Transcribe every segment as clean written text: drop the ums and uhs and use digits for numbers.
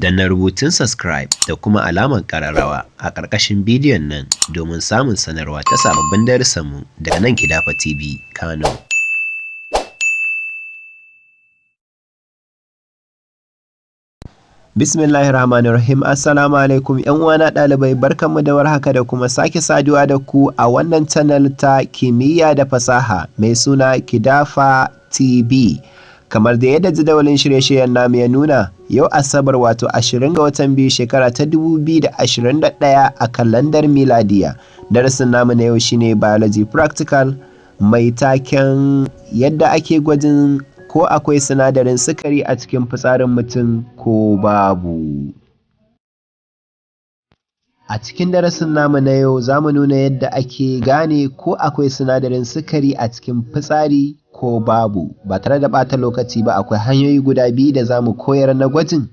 Danna rubutun subscribe da kuma alamar ƙararrawa a ƙarƙashin bidiyon nan domin samun sanarwa ta sababbin darussanmu daga nan Kidafa TV Kano. Bismillahirrahmanirrahim. Assalamu alaikum ‘yan uwana ɗalibai, barkanmu da warhaka da kuma sake saduwa da ku a wannan channel ta kimiyya da fasaha mai suna Kidafa TV. Kamar da yadda jadawalin shirye-shiryen namu ya nuna, yau Asabar, wato 20 ga watan biyu, shekara ta 2021 a kalandar miladiya. Darasin namu na yau shine Biology Practical mai taken yadda ake gwajin ko akwai sinadarin sukari a cikin fitsarin mutum ko babu. A cikin darasin namu na yau, za mu nuna yadda ake gane ko akwai sinadarin sukari a cikin fitsari ko babu. Ba tare da ɓata lokaci ba, akwai hanyoyi guda biyu da za mu koyar na gwajin.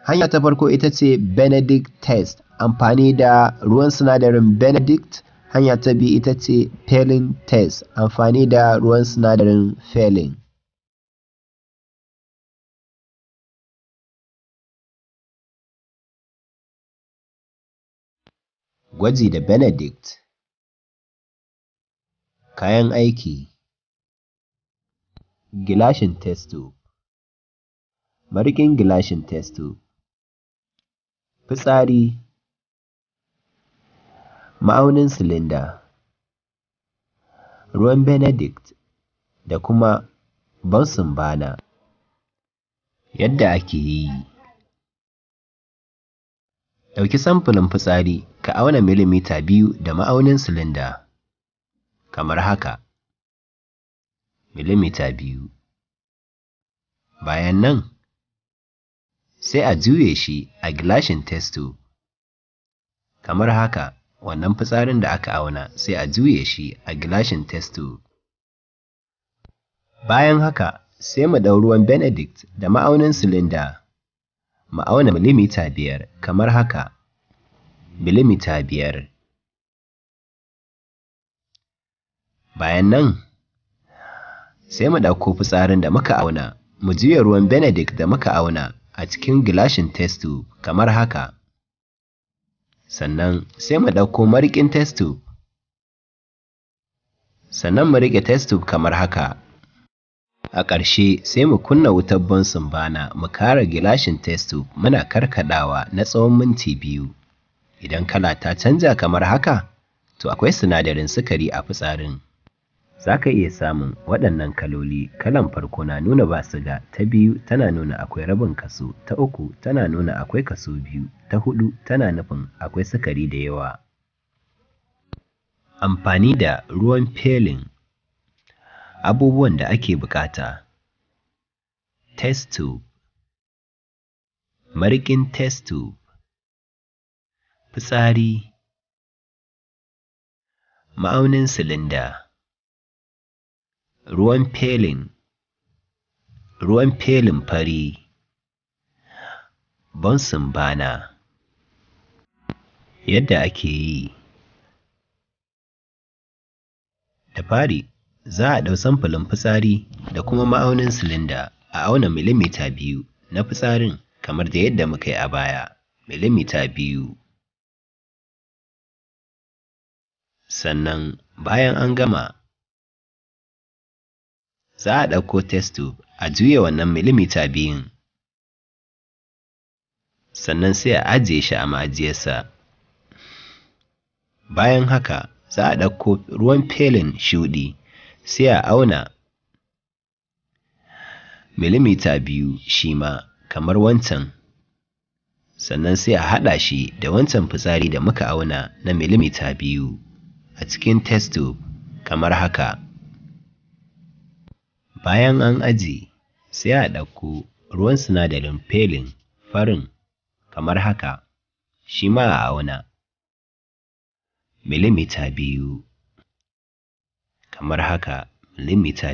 Hanya ta farko ita ce Benedict test, amfani da ruwan sinadarin Benedict. Hanya ta biyu ita ce Fehling test, amfani da ruwan sinadarin Fehling. Gwaji da Benedict. Kayan aiki: gilashin test tube, mariƙin gilashin test tube, fitsari, ma'aunin silinda, ruwan Benedict da kuma Bunsen burner. Yadda ake yi: ɗauki samfurin fitsari, ka auna 2 milimita da ma'aunin silinda, kamar haka, 2 milimita. Bayan nan, sai a juye shi a gilashin test tube, kamar haka. Wannan fitsarin da aka auna, sai a juye shi a gilashin test tube. Bayan haka, sai mu ɗau ruwan Benedict da ma'aunin silinda, mu auna 5 milimita, kamar haka, 5 milimita. Bayan nan, sai mu ɗauko fitsarin da muka auna, mu juya ruwan Benedict da muka auna a cikin gilashin test tube, kamar haka. Sannan sai mu ɗauko mariƙin test tube. Sannan mu riƙe test tube kamar haka. A ƙarshe, sai mu kunna wutar Bunsen burner, mu kara gilashin test tube muna karkaɗawa na tsawon minti 2. Idan kala ta canja kamar haka, to akwai sinadarin sukari a fitsarin. Za ka iya samun waɗannan kaloli: kalan farko na nuna ba siga, ta biyu tana nuna akwai rabin kaso, ta uku tana nuna akwai kaso biyu, ta huɗu tana nufin akwai sukari da yawa. Amfani da ruwan Fehling. Abubuwan da ake buƙata: test tube, mariƙin test tube, fitsari, ma'aunin silinda, ruwan Fehling, ruwan Fehling fari, Bunsen burner. Yadda ake yi: Da fari, za a ɗau samfurin fitsari da kuma ma'aunin silinda, a auna 2 milimita na fitsarin kamar da yadda muka yi a baya, 2 milimita. Sannan bayan an gama, za a ɗauko test tube a juya wannan 2 milimita. Sannan sai a ajiye shi a ma'ajiyarsa. Bayan haka, za a ɗauko ruwan Fehling shuɗi, sai a auna 2 milimita shi ma kamar wancan. Sannan sai a haɗa shi da wancan fitsari da muka auna na 2 milimita a cikin test tube, kamar haka. Bayan an ajiye, sai a ɗauko ruwan sinadarin Fehling farin, kamar haka, shi ma a auna 2 milimita, kamar haka, 2 milimita.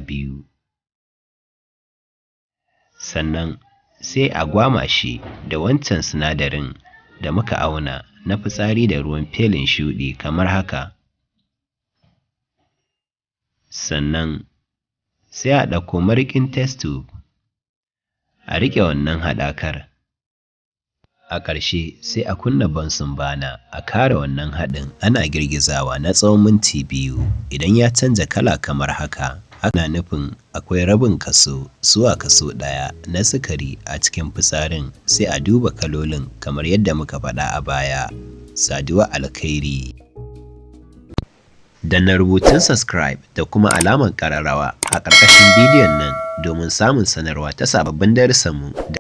Sannan sai a gwama shi da wancan sinadarin da muka auna na fitsari da ruwan Fehling shuɗi, kamar haka. Sannan sai a ɗauko mariƙin test tube, a riƙe wannan haɗakar. A ƙarshe sai a kunna Bunsen burner a kara wannan haɗin ana girgizawa na tsawon minti 2. Idan ya canza kala kamar haka, ana nufin akwai rabin kaso zuwa kaso 1 na sukari a cikin fitsarin. Sai a duba kalolin kamar yadda muka faɗa a baya. Saduwa alkhairi. Danna rubutun subscribe da kuma alamar ƙararrawa a ƙarƙashin bidiyon nan domin samun sanarwa ta sababbin darussanmu.